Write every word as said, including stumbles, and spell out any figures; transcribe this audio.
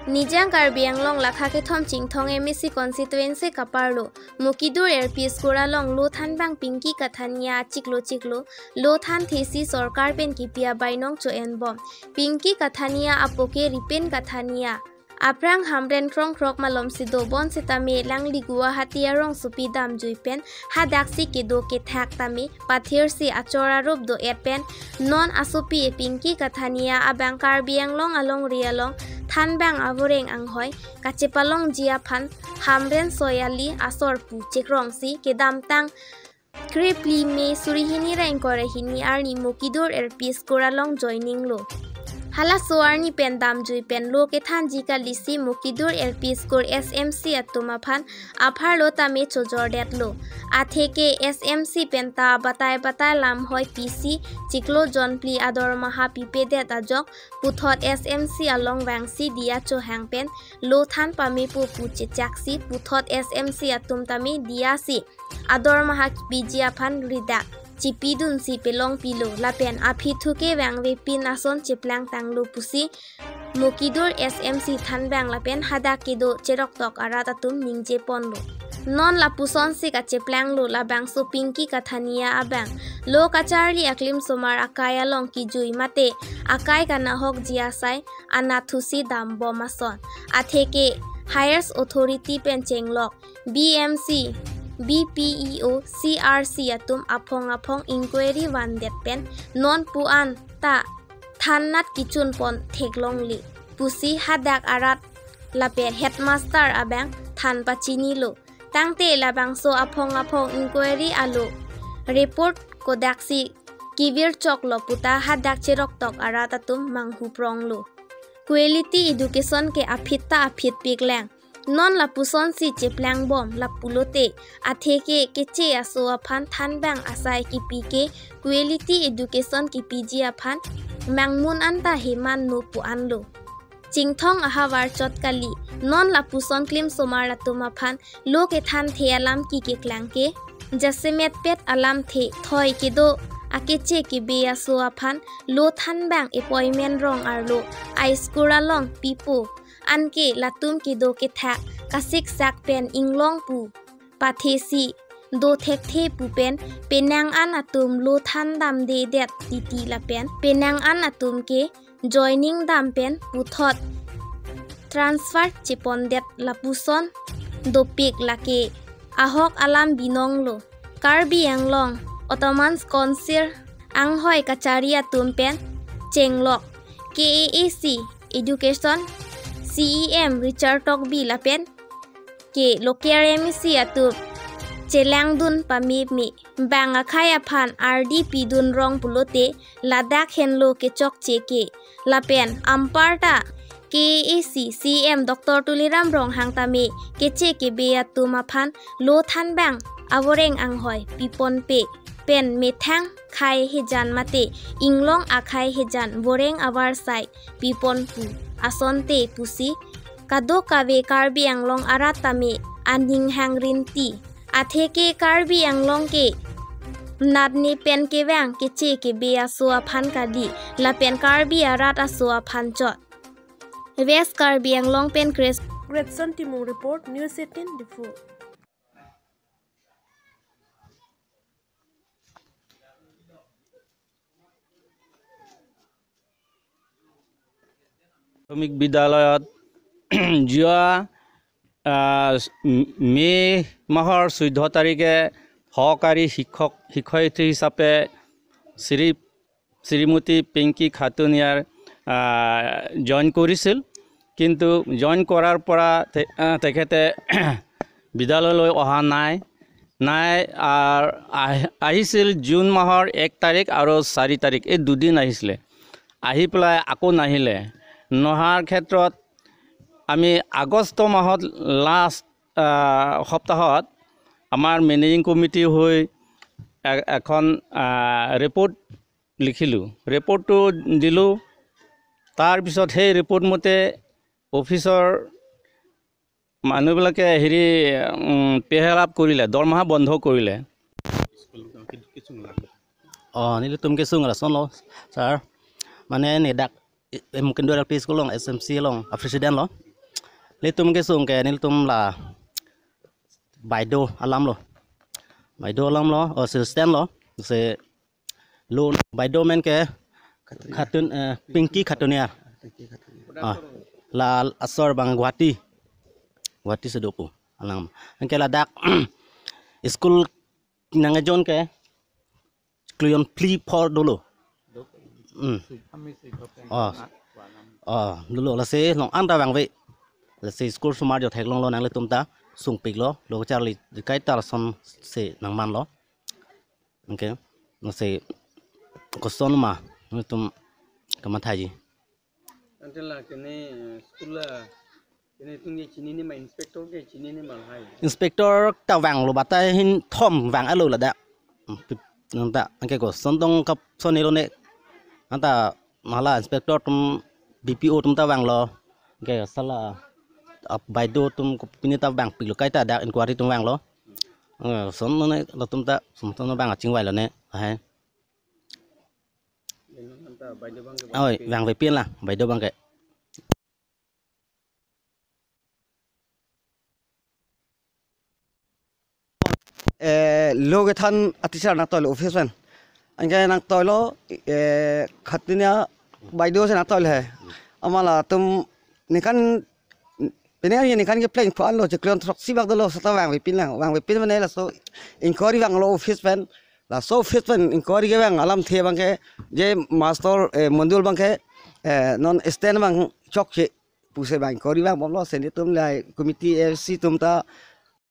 Nijang Karbi Anglong lakha kethom Chinthong M A C constituency kaparlo Mokidur L P School along lo thanbang Pinky Kathania achiklo chiklo lo thanthesi sorkar pen kipi abainong cho-enbom. Pinky Kathania apo ke Ripen Kathania. Aphrang Hamren krongkrok malomsi do bonsitame alangli Guwahati arongsopi damjui pen hadaksi kedo kethak tame pathirsi achor arup do-et pen non asopi Pinky Kathania abang Karbi Anglong alongri along thanbang avoreng anghoi kachepalongji aphan Hamren Soyali asor pu chekrongsi kedamtang kre phli May suri hini ra ingkoi ra hini arni Mokidur L P School along joining lo. Halaso arni pen damjui pen lo kethanji kalisi Mokidur L P School S M C atum aphan apharlo tame chojordetlo. Atheke S M C pen ta batai batai lamhoi pisi chiklo jonphli adormaha pipedet ajok puthot S M C along vangsi diya chohang pen lo than pamepo pu chechaksi puthot S M C atum tame diyasi adormaha kipiji aphan ridak chipidunsi pelongpilo lapen aphi thu ke vangvepin ason cheplangtanglo pusi Mokidur S M C thanbang lapen hadak kedo cheroktok arat atum ningjeponlo. Non lapusonsi kacheplanglo labangso Pinky Kathania abang lo kacharli aklimsomar akai along kijui mate akai kanahokji asai anatthusi dambom ason. Atheke Highest Authority pen chenglok B M C, B P E O, C R C atum aphong aphong inquiry vandet pen non pu-an ta thannat kichunpon theklongle pusi hadak arat lapen headmaster abang than pachinilo. Tangte labangso aphong aphong inquiry alo report kodaksi kevir choklo puta hadak cheroktok arat atum manghupronglo. Quality education ke aphit ta aphitpik lang. Non lapusonsi cheplangbom lapulote atheke keche aso aphan thanbang asai kipi ke quality education kipiji aphan mangmun anta heman no pu-anlo. Chinthong ahavar chot kali, non lapuson klimsomar atum aphan lo kethanthe alam kikeklang ke jasemetpet alamthe thoi kedo akeche kebe aso aphan lo thanbang appointment rong arlo a school along pipo. Anke latum kedo kethak kasiksak pen inglong pu pathesi do thekthe pu pen penang an atum lo than damdedet titi lapen penang an atum ke joining dam pen puthot transfer chepondet lapuson dopik lake ahok alam binonglo. Karbi Anglong Autonomous Council anghoi kachari atum pen chenglok K A A C Education C E M Richard Tokbi lapen ke local M A C atum chelangdun pameme bang akhai aphan ardi pidun rong pulote ladak henlo kechokche ke lapen anparta K A A C C E M Doctor Tuliram Ronghang tame keche kebe atum aphan lo thanbang avoreng anghoi piponpe pen methang khai hejan mate inglong akhai hejan voreng avarsai pipon pu asonte pusi kadokave Karbi Anglong arat tame aning hangrinti. Atheke Karbi Anglong ke natne pen kevang keche kebe aso aphan kali lapen Karbi arat aso aphan chot. West Karbi Anglong pen Chris Gretson Timung report, News eighteen Diphu. প্ৰাথমিক বিদ্যালয়ত যোৱা, আহ, মে' মাহৰ চৈধ্য তাৰিখে সহকাৰী শিক্ষক, শিক্ষয়িত্ৰী হিচাপে শ্ৰী, শ্ৰীমতী পিংকী খাটুনিয়াৰ, আহ, জইন কৰিছিল। কিন্তু জইন কৰাৰ পৰা তে-, আহ, তেখেতে বিদ্যালয়লৈ অহা নাই। নাই, আহ, আহ, আহিছিল জুন মাহৰ এক তাৰিখ আৰু চাৰি তাৰিখ, এই দুদিন আহিছিলে। আহি পেলাই আকৌ নাহিলে। নহাৰ ক্ষেত্ৰত আমি আগষ্ট মাহত লাষ্ট, আহ, সপ্তাহত আমাৰ মেনেজিং কমিটি হৈ এ-, এখন, আহ, ৰিপৰ্ট লিখিলোঁ। ৰিপৰ্টটো দিলোঁ। তাৰপিছত সেই ৰিপৰ্ট মতে অফিচৰ মানুহবিলাকে হেৰি, উম, পে' হেলাপ কৰিলে, দৰমহা বন্ধ কৰিলে। Oh, nelitum kesung rasonlo, sir. Mane nedak, eh, Mokidur L P School along, S M C along, a president lo. Nelitum kesung ke nelitum la baido alam lo. Baido alam lo, oh, assistant lo. Se lo baido amen ke Khatun, eh, Pinky Khatuniar. Ah, la asor abang Guwahati. Guwahati si dopo alang. Anke ladak school nangkejon ke klui-on phli phor dolo. Hmm. Oh. Oh, dolo lasi along anta vangve. Lasi school osomar jo theklonglo, nanglitum ta sungpiklo. Lo kacharli kaita ason si nangmanlo. Anke, lasi koson ma nelitum kamathaji. Ante la kene, eh, school la kene tung ke chinine ma, inspector ke chinine ma lahai. Inspector ta vanglo, batai ahin thom vang-etlo ladak. Hmm, pip-, nang ta, anke koson tong kap son nelo ne. Anta hala inspector atum, D P O atum ta vanglo. Anke sala ap baido atum kopine ta vangpiklo, kaita dak inquiry atum vanglo. Eh, son ne latum ta, son ton vang achingvailo ne. Lahai. Oi, vangvepin la, baido abang ke. Eh, lo kethan a-teacher nangtoilo office pen. Anke nangtoilo, eh, Khatuniar baido si nangtoilo he. Amat latum ningkan, pine ningkan kepleng pho-anlo, chiklo-on throksi bak dolo, seta vangvepin lang, vangvepin mane laso inquiry vanglo office pen. Laso office pen inquiry kevang alamthe abang ke, je master, eh, Mondol abang ke, eh, non assistant abang chokche pusi abang inquiry vangbomlo, se nelitum la committee A F C atum ta